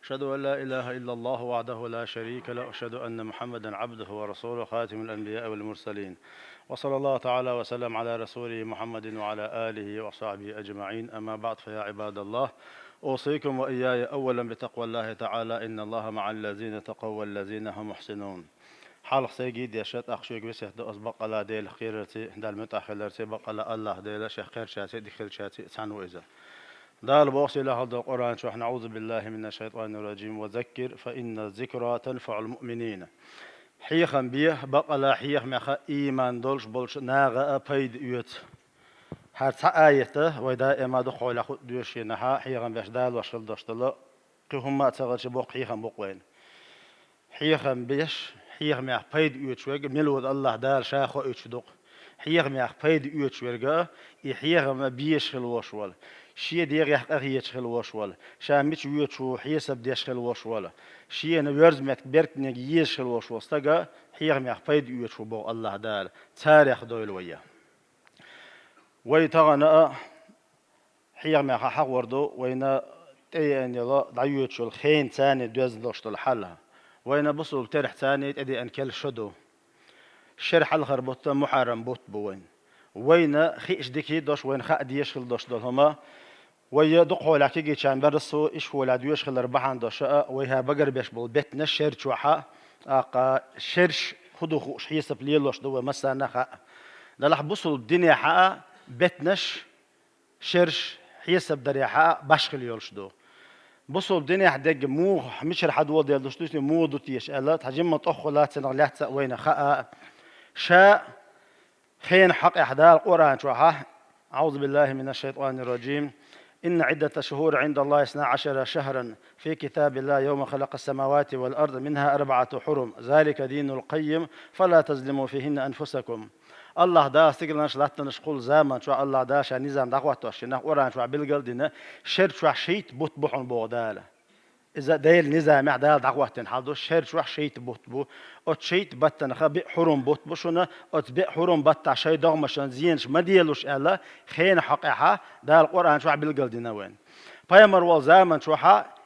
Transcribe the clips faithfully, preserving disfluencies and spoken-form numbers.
أشهد أن لا إله إلا الله وحده لا شريك له، وأشهد أن محمدا عبده ورسوله خاتم الأنبياء والمرسلين. وصلى الله تعالى وسلم على رسوله محمد وعلى آله وصحبه أجمعين. أما بعد، فيا عباد الله، أوصيكم وإياي أولا بتقوى الله تعالى، إن الله مع الذين اتقوا والذين هم محسنون. Хьалха сайга дешаш, тӀаккха шуьга весет ду аз бакъала Делах кхерарца, Далла муьтӀахь хиларца, бакъала АллахӀ Дела шех кхерачаьрца, дика хиларчаьрца цхьаьна ву иза. Дала боху сийлахь долчу Къуръан чохь: «АӀузу биллахӀи минаш-шайтӀанир-ражим. Ва заккир, фа инназ-зикра танфаӀул муъминин». Хьехам бе, бакъала хьехамех ийман долуш болчу наха а пайда оьцу. ХӀара цхьа аят а вай даима дукха хьолехь хӀуъа доьшуш, шена хьехам беш далош хила долуш долу кхин хӀумма а ца хилча, боккха хьехам бу-кх вайна. Хьехам беш, хьехамех пайда оьцуш верг мила ву АллахӀ Дала Ша хоуьйтуш ду-кх. Хьехамех пайда оьцуш верг а, и хьехам а безаш хила волуш волу, шен дегӀех къахеташ хила волуш волу, ша мича воьду хьесап деш хила волуш волу, шена воьрзу меттиг беркинниг езаш хила волуш волу стаг а хьехамех пайда оьцуш ву боху АллахӀ Дала. Царех дойла вай. Вай тахана а хьехамех хьахор ду, вайна тӀееана йолу, дӀайоьдуш йолу хенца доьзна долуш долу хьал. Вайна бусулба терахьца тӀедеана керла шо ду. Шеран хьалхара бутт Мухьаррам бутт бу вайна. Вайна хиъча дика дош, вайна хаа дезаш хила долуш долу хӀума, вай дукха хьолехь кегийчарна берриг а ишхолехь доьшуш хилар бахьана долуш а, вай хӀара багарбеш болу беттанаш шер чохь а, тӀаккха шераш хӀун ду хууш хьесап лелош ду вай массарна а хаьа. Делахь бусулба динехь а беттанаш, шераш хьесап дарехь а башхила йолуш ду. Бусулба динехь дерг муха, мичара хьадоладелла долуш ду, муха ду теша аьлла, цхьа жимма тӀоххула цунах лаьцна а вайна хаьа. Ша хенан хьокъехь Дала Къуръан чохь: «АӀузу биллахӀи минаш-шайтӀанир-ражим. Инна Ӏиддаташ-шухӀури ӀиндаллахӀи исна Ӏашара шахӀран фи китабиллахӀи йовма халакъас-самавати вал арда, минхӀа арбаӀатун хӀурум, залика динул къаййим, фала тазлиму фихӀинна анфусакум». АллахӀ Дала стигланаш, латтанаш кхуллу заман чохь АллахӀ Дала Ша низам дӀахӀоттош, шен нах Къуръан чохь билгал а дина, шер чохь шийтта бутт бу хьуна боху Дала. Иза Делан низамехь Дала дӀахӀоттийна хьал ду, шер чохь шийтта бутт бу. Оцу шийтта баттанах биъ хьурум бутт бу шуна, оцу биъ хьурум баттахь шайн догӀмашна зенаш ма делуш аьлла, хенан хьокъехь Дала Къуръан чохь билгал дина вайна. Пайхамар волу заман чохь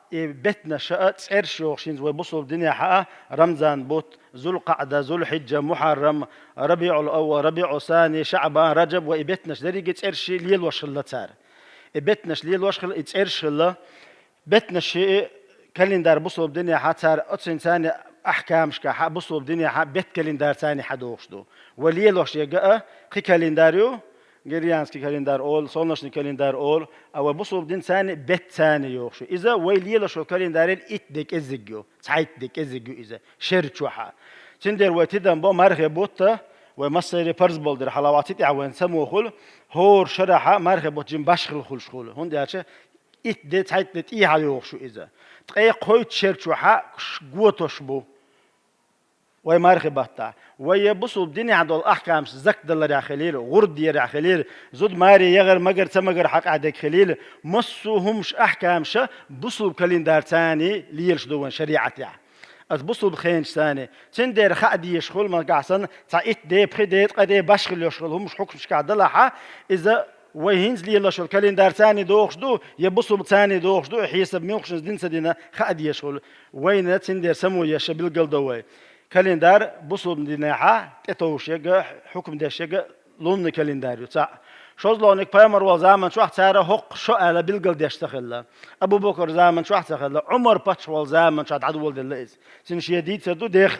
и беттанаш а цӀераш йохуш хӀинца вай бусулба динехь а: Рамзан бутт, Зулкъаъда, Зулхьиджа, Мухьаррам, РабиӀул-аввал, РабиӀу-сани, ШаӀбан, Раджаб, вай и беттанаш дерриге цӀераш лелош хилла цара. И беттанаш лелош хилла, и цӀераш хилла. Беттанаш шиъ календарь бусулба динехь а цара оцуьнца ахькамашкахь а бусулба динехь а бетт календарьца хьадохуш ду. Вай лелош ерг а кхин календарь ю, григорианский календарь олу, солнечный календарь олу, а вай бусулба динца бетт цани йохуш ю. Иза вай лелош йолу календарел итт де кӀеззиг ю, цхьайтта де кӀеззиг ю иза, шер чохь а. Цундела вай тидам бо мархи бутт, вай массеран парз болу дера хьалавац, цу тӀехь вайна самухула, хӀора шарахь а мархи бутт жима башхила хуьлуш хуьлу, хӀунда аьлча итт де, цхьайтта де тӀехьа йохуш ю иза. Ткъе кхойтта шер чохь а ш-, готош бу вай мархи баттахь. Вай я бусулба динехь долу ахькамаш закат даларехь хилийла, гӀурба дарехь хилийла, зуда маре ягӀар-магар ца магар хьакъехь дерг хилийла, массо а хӀумаш, ахькамаш бусулба календарьца лелаш ду вайн шариӀатехь. Аса бусулба хенаш санна, цундела хаа дезаш хуьлу, нагахь санна цхьа итт де, пхи де, ткъа де башхила йолуш хуьлу хӀумаш хьукмашкахь далахь а, иза вай хӀинца лелош йолу календарьца дохуш ду, я бусулбаца дохуш ду, и хьесап муьлххачунца дина ца дина хаа дезаш хуьлу. Вайна цундела само еш билгалдо вай. Календарь бусулба динехь тӀетовжуш ерг, хьукам деш ерг лунный календарь ю, цхьаъ. ШозлагӀниг, пайхамар волу заман чохь цара хӀокху шо аьлла билгалдеш ца хилла. Абу-Бакр заман чохь ца хилла, Ӏумар паччахь волу заман чохь дӀадоладелла иза. Цуьнан шен дийцар ду дех.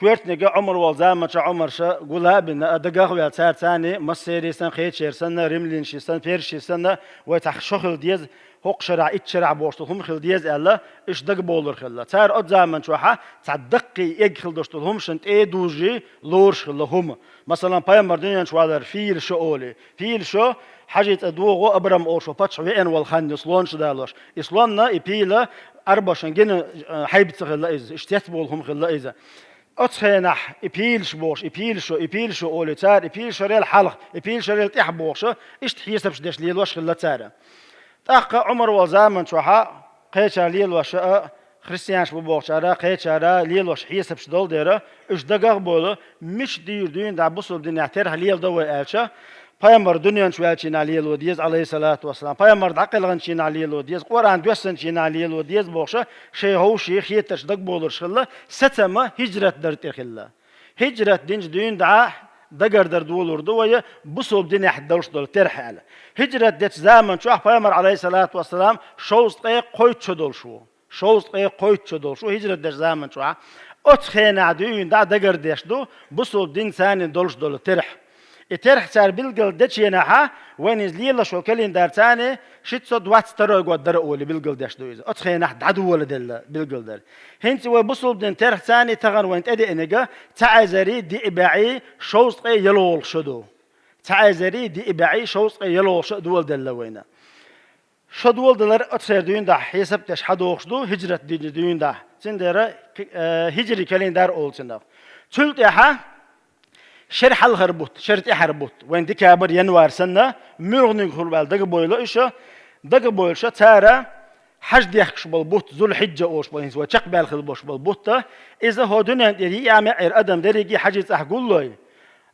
Коьртаниг, Ӏумар волу заман чохь Ӏумарша гул а бина, а дагах а ваьлла, цара царна массеран санна, кхечеран санна, римлянашна санна, персашна санна, вай цхьа шо хила деза, хӀокху шарахь, итт шарахь бохуш долу хӀума хила деза аьлла, уьш дагабовлур хилла. Цара оцу заман чохь цхьа даккхий, эгна хила долуш долу хӀумашна тӀе а дужий, лоруш хилла хӀума. Масалан, пайхамар дуьнен чу валар, пийлан шо олий. Пийлан шо, хьажий цӀа догӀу, Абрам олуш волу паччахь веана волу хан ю, слонаш далош. И слонна, и пийла Ӏарбашна гина, э, хьайба ца хилла иза, уьш цецбовлу хӀума хилла иза. Оцу хенахь и пийлаш бохуш, и пийлан шо, и пийлан шо олий цара, и пийлан шарел хьалха, и пийлан шарел тӀаьхьа бохуш, иштта хьесапаш деш лелош хилла цара. ТӀаккха Ӏумар волу заман чохь кхечара лелош а, христианаш бу бохучара, кхечара лелош хьесапаш долу дера, уьш дагах а бовла, мича дийр дуьйна дӀа бусулба динехь терахь леладо вай аьлча, Пайхамар дуьнен чу ваьллачу хенахь лело деза, Ӏалайхиссалату вассалам, пайхамар дӀакхелхинчу хенахь лело деза, Къуръан доьссинчу хенахь лело деза бохуш, шайн ховший, хетарш дагабовлуш хилла, сацам хӀижрат дар тӀера хилла. ХӀижрат динчу дуьйна дӀа дагардар долур ду вай бусалба динехь долуш долу терахь аьлла. ХӀижрат дечу заман чохь пайхамар, Ӏалайхиссалату вассалам, шовзткъе кхойтта шо долуш ву. Шовзткъе кхойтта шо долуш ву хӀижрат дечу заман чохь. Оцу хенахь дуьйна дӀа дагардеш ду бусалба динца царна долуш долу терахь. И терахь цара билгал дечу хенахьа, вайн иза лелаш йолу календарь царна шицца двадцать второй год дара олий билгалдеш ду иза. Оцу хенахь дӀадоладелла билгалдар. ХӀинца вай бусалба дин терахь царна тахана вайн тӀедеъниг цхьа эзари диъ бӀе шовзткъе ялхалгӀа шо ду. Цхьа эзари диъ бӀе шовзткъе ялхалгӀа шо а доладелла вайна. Шо доладалар оцу хенан дуьйна дӀа хьесап деш хьадохуш ду, хӀижрат динчу дуьйна дӀа. Цундела, э, хӀижри календарь олу цунах. Цул тӀаьхьа шер хьалхара бутт, шер тӀаьхьара бутт, вайн декабрь, январь санна, муьлханиг хуьлу аьлла дагабойлу уьш, дагабойлуш цара хьаж дехкаш болу бутт, Зулхьиджа олуш болу, хӀинца вай чекхбаьлла хила болуш болу бутт, иза хӀо дуьнен тӀера йиъ а меъ а адам дерриге хьажи цӀахь гуллой.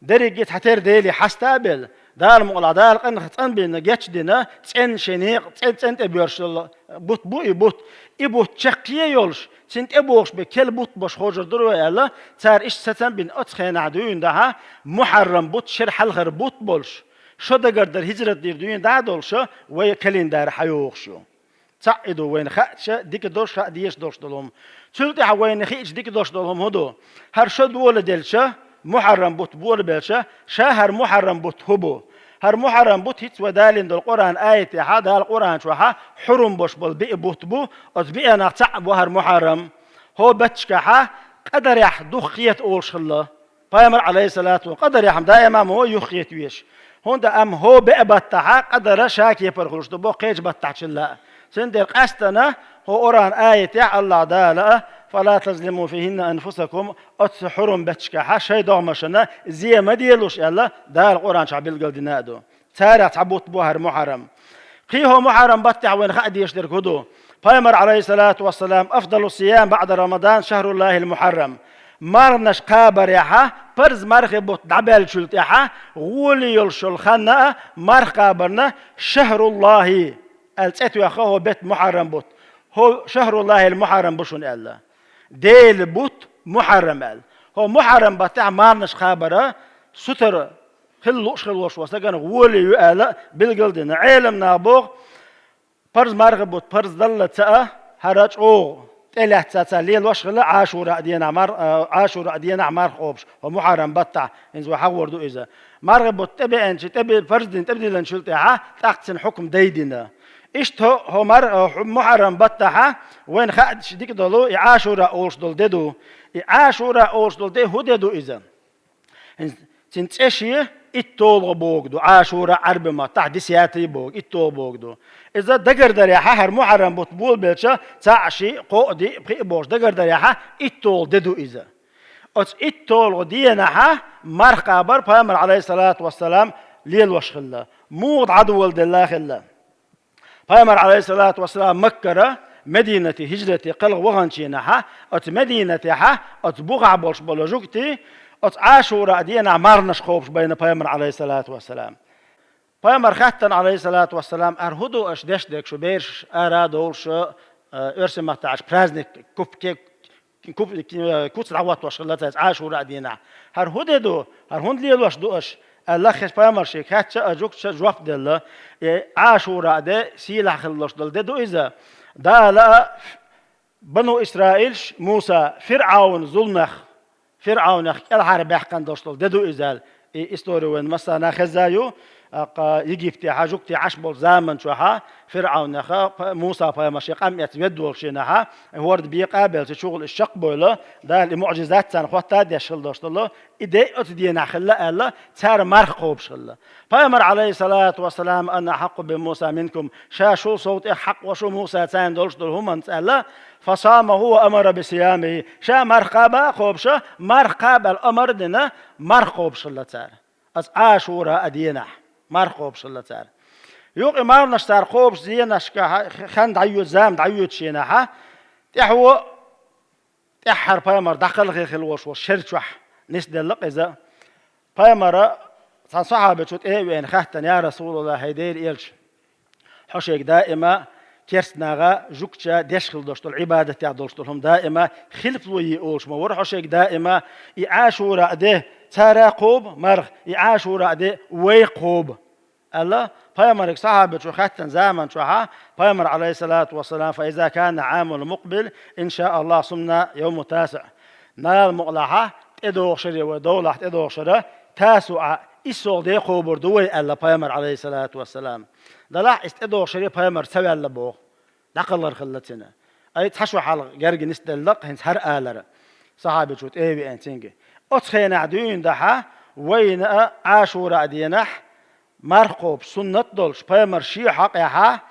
Дерриге цхьатера Деле хьаста а белла, Дала мукъалахь, Дала къинхьа цӀанбина, гечдина, цӀена шен некъа, цӀен-, цӀен тӀе боьршалла бутт бу и бутт. И бутт чаккхе а йолуш, цуьнан тӀебогӀуш бен керла бутт беш хьожур дара вай аьлла, цара иштта сацам бина оцу хенахь дуьйна дӀа, Мухьаррам бутт, шер хьалхара бутт болуш, шо дагардар хӀижрат дийр дуьйна дӀа а долуш, вай календарь хьайохуш ю. Цхьаъ и ду вайна хаьча дика долуш, хаа дезаш долуш долу хӀума. Цул тӀаьхьа вайна хиъча дика долуш долу хӀума хӀун ду? ХӀара шо доладелча, Мухьаррам бутт болабелча, ша хӀара Мухьаррам бутт хӀун бу? ХӀара Мухьаррам бутт хӀинца вай далийна долу Къуръан аятехьа, Дала Къуръан чохьа хьурум беш болу биъ бутт бу, оцу биъанах цхьаъ бу хӀара Мухьаррам. ХӀо бетташкахьа къадарехь дукха хета олуш хилла. Пайхамар, Ӏалайхиссалату, къадарехь даиман ма вай юххехьа везаш. ХӀунда амма хӀо беа баттахьа къадара ша кепара хуьлуш ду боху кхечу баттахьчулла а. Цундела къаьстана хӀо Къуръан аятехь АллахӀ Дала а: «Фала тазлиму фихинна анфусакум», оцу хьурум бетташкахьа шайн догӀмашна зе ма делуш аьлла, Дала Къуръан чохь билгалдина а ду. Царах цхьа бутт бу хӀара Мухьаррам. Кхин хӀо Мухьаррам баттахь вайна хаа дезаш дерг хӀун ду? Пайхамар, Ӏалайхиссалату вассалам: «Афдалу сиям баъда Рамадан шахруллахил мухьаррам». Марханаш кхабарехьа, парз мархи бутт дӀабаьллачул тӀаьхьа, гӀоле йолуш йолу хан а марха кхабарна, шахруллахи аьлла цӀе тоьхна хӀо бетта Мухьаррам бутт. ХӀо шахруллахил мухьаррам бу шуна аьлла. Делан бутт Мухьаррам аьлла. ХӀо Мухьаррам баттахь марханаш кхабара сутара хила лууш хила волуш волу стагана гӀоле ю аьлла билгалдина. Ӏеламнаха боху, парз мархи бутт парз далла ца а, хӀара чӀогӀа тӀелаьцна цара лелош хилла Ӏашура а денахь мар-, а, Ӏашура а денахь марха кхобуш, хӀо Мухьаррам баттахь, хӀинца вай хьахор ду иза. Мархи бутт тӀебеанчи, тӀебе-, парз дина тӀедиллинчул тӀаьхьа, тӀаккха цуьнан хьукам дайдина. Иштта хӀо, хӀо мар-, а, хӀу-, Мухьаррам баттахьа вайна хаа дика долу и Ӏашура олуш долу де ду. И Ӏашура олуш долу де хӀун де ду иза? Цуьнан цӀе шен иттолгӀа богу ду, Ӏашура Ӏарби маттахь десятый богу, иттолгӀа богу ду. Иза дагардарехьа, хӀара Мухьаррам бутт болабелча, цхьаъ, шиъ, кхоъ, диъ, пхиъ бохуш дагардарехьа, иттолгӀа де ду иза. Оцу иттолгӀа денахьа марха кхабар Пайхамар, Ӏалайхиссалату вассалам, лелош хилла. Муха дӀадоладелла хилла? Пайхамар, Ӏалайхиссалату вассалам, Маккара Мединате хӀижрате кхелха ваханчу хенахьа, оцу Мединатехьа, оцу бухахь болуш болу жугтий, оцу Ӏашура а денахь марханаш кхобуш байна Пайхамар, Ӏалайхиссалату вассалам. Пайхамар хаьттина, Ӏалайхиссалату вассалам: «ХӀара хӀун ду аша деш дерг, шу бераш ара а довлуш, э, оьрсийн маттахь аьлча праздник, куп-, ке-, куп-, ке-, куц дӀахӀоттош хилла цаьрца Ӏашура а денахь? ХӀара хӀун де ду? ХӀара хӀунда лелош ду аша?» аьлла, хеза Пайхамар шега хаьттича, а жугташа жоп делла: «И Ӏашура а де сийлахь хилалуш долу де ду иза. Дала а Бану Исраилш Муса ФирӀавна зуламех, ФирӀавнех кӀелхьарбаьккхина долуш долу де ду иза», аьлла. И истори вайн массарна хезна ю, аккха Египтехьа жугтий Ӏаш болу заман чохьа ФирӀавнеха П-, Муса пайхамар шен къам эцна ведда волуш хенахьа, хӀорда бекъа а белла, чугӀула иза чекхбойла, Дала и муӀжизат царна хӀотта а деш хила долуш долу, и де оцу денахь хилла аьлла, цара марха кхобуш хилла. Пайхамар, Ӏалайхиссалату вассалам: «Ана ахьаккъу би Муса минкум». Ша шул сов тӀех хьакъ ву шу Муса царна долуш долу хӀуманца аьлла, «Фасамаху ва амара би сиямихи». Ша марха кхаба а кхобуша, марха кхаба аьлла омар а дина, марха кхобуш хилла цара. Аса Ӏашура а денахь марха кхобуш хилла цара. Юкъа и марханаш цара кхобуш денашка ха-, хан дӀайоьду, зама дӀайоьду шенахьа, тӀаьхьо ТӀаьххьара пайхамар дӀакхалхе хила волуш волу шер чохь нисделла-кх иза. Пайхамара Цхьан сахьабечо тӀе а веана хаьттина: «Я Расулаллахь, хӀай Делан элча, хьо шега даима керстанаха жугтича деш хила долуш долу, Ӏибадатехь долуш долу хӀума даима хилпало йи олуш ма вара хьо шега даима, и Ӏашура де цара а кхобу марха, и Ӏашура де вай а кхобу?» аьлла, пайхамарга сахьабечо хаьттина заман чохьа, пайхамар, алейхиссалату вассалам: «Фа иза кана Ӏамул мукъбил, иншааллахь, сумна йовму тасиъ». Нала мукъалахьа, тӀедогӀу шаре вай довлахь тӀедогӀу шара, тасуа, иссолгӀа де кхобур ду вай, аьлла пайхамар, алейхиссалату вассалам. Далахь, иза тӀедогӀу шаре пайхамар ца ваьлла боху. ДӀакхаллар хилла цуьнан. Ай, цхьа шо хьалха герга нисделла-кх хӀинца хӀара алара, сахьабечо тӀе а веана цуьнга. Оцу хенахь дуьйна дахьа, вайна а Ӏашура а денахь, марха кхобуш суннат долуш, пайхамар шен хьокъехьа: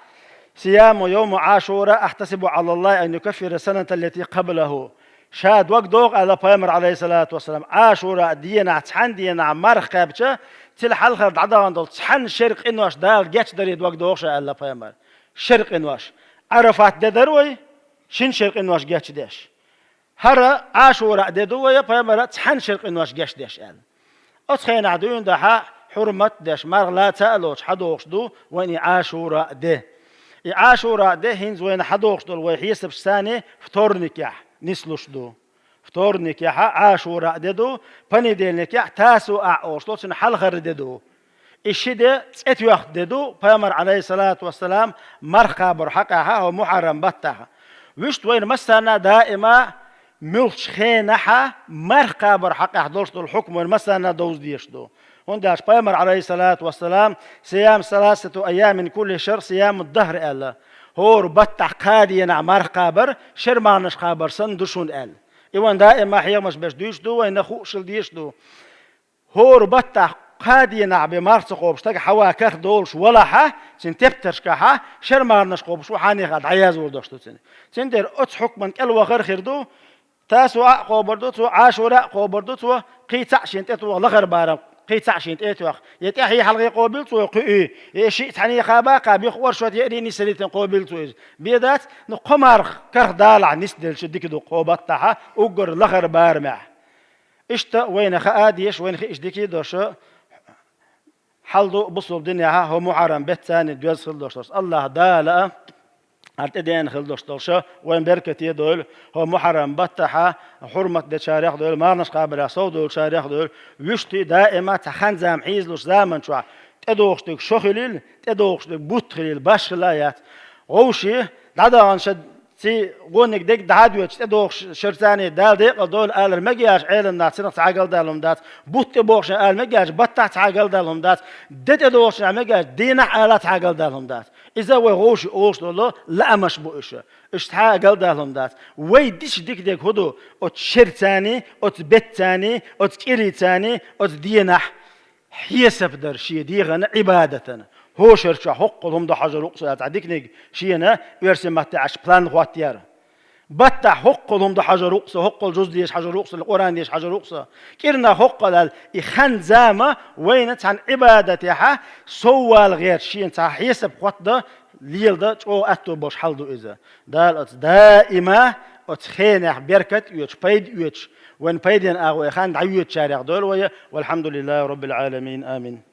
«Сияму йовму Ӏашура ахьтасибу Ӏалаллахь ан юкаффира саната ллати къаблаху». Ша дог догӀу аьлла пайхамар, алейхиссалату вассалам, Ӏашура денахь, цхьана денахь марха кхаьбча, цул хьалхара дӀадахана долу цхьана шеран къинош Дала гечдаре дог догӀу ша аьлла пайхамар. Шеран къинош. Ӏарафат де дара вай, шина шеран къинош гечдеш. ХӀара Ӏашура де ду вай, пайхамара цхьана шеран къинош гечдеш аьлла. Оцу хенахь дуьйна дахьа, хьурмат а деш, марха лаца а лоцуш, хьадогӀуш ду вайн и Ӏашура де. И Ӏашура де хӀинца вайна хьадогӀуш долу вай хьесапаш санна вторникехь нислуш ду. Вторникехьа Ӏашура де ду, понедельникехь тасуа олуш долу цуьнан хьалхара де ду. И ши де цӀе тоьхна де ду, пайхамар, алейхиссалату вассалам, марха кхабар хьокъехьа, хӀо мухьаррам баттахь. Вуьшта вайна массарна даима муьлххачу хенахьа марха кхабар хьокъехь долуш долу хьукм вайна массарна довза дезаш ду. ХӀунда аьлча пайхамар, алейхиссалату вассалам, сиям саласату айямин кулли шар сияму дахр аьлла. ХӀора баттахь кхаа денахь марха кхабар шеран марханаш кхабар санна ду шуна аьлла. И вайна даима хьехамаш беш дуьйцуш ду, вайна хууш хила дезаш ду. ХӀора баттахь кхаа денахь бен марха ца кхобуш стаг хьава карах долуш валахьа, цуьнан тептаршкахьа шеран марханаш кхобуш ву хьанехьа дӀаязвур долуш ду цуьнан. Цундела оцу хьукман кӀел вахар хир ду, тасуа а кхобур ду цо, Ӏашура а кхобур ду цо, кхин цхьаъ шена тӀе тоха лахара барам, кхин цхьаъ шена тӀе а тоьхна. Я тӀаьхье хьалхе кхобийла цо кхуьий, я шиъ цхьаьний кхаба а кхаба, юха оршот яарий нисарийтина кхобийла цо иза. Бен дац, ну кхо марха карах далахь нисделча дика ду кхо баттахьа, уггар лахара барамехь. Иштта вайна хаа дезаш, вайна хиъча дика а дош, хьал ду бусулба динехьа хӀо мухьаррам беттан доьзна хила долуш долуш. Аллахь Дала а, хӀара тӀедеана хила долуш долуш, вайн беркате а дойла, хӀо мухьаррам баттахьа хьурмат дечарех а дойла, марханаш кхабарехь сов долчарех а дойла, вуьшта даима цхьа хан-зама хьийзалуш заман чохь тӀедогӀуш дерг шо хилийла, тӀедогӀуш дерг бутт хилийла, башхилла а яц. Вовший, дӀадахана ша ци гӀониг дерг дӀа а доьдуш, тӀедогӀуш шарцани Дала декъал дойла алар мегаш Ӏеламнаха цунах цхьа а галдалла хӀума дац, бутт тӀе бохушна ала мегаш баттахь цхьа а галдалла хӀума дац, де тӀедогӀушна мегаш дийнахь ала цхьа а галдалла хӀума дац. Иза вай вовший олуш долу лаамаш бу уьш. Уьш цхьа а галдалла хӀума дац. Вай дича дика дерг хӀу ду, оцу шерцани, оцу беттани, оцу кӀирийцани, оцу денахь хьесап дар шен дегӀана Ӏибадатана. ХӀошарчохь хӀоккхул хӀума ду хьажар ву-кх со аьлла, цхьа диканиг шена оьрсийн маттахь аьлча план хӀоттаяр. Баттахь хӀоккхул хӀума ду хьажар ву-кх со, хӀоккхул жуз деша хьажар ву-кх со, Къуръан деша хьажар ву-кх со. КӀирнах хӀоккхул аьлла, и хан-зама вайна цхьана Ӏибадатехьа соввала гӀерташ шена цхьа хьесап хӀоттадан, леладан чӀогӀа аьтто болуш хьал ду иза. Дала оцу даима оцу хенехь беркат а оьцуш, пайда а оьцуш, вайн пайденна агӀо и хан дӀайоьдучарех дойла вай. Валхьамдулиллахи роббил Ӏаламин. Амин.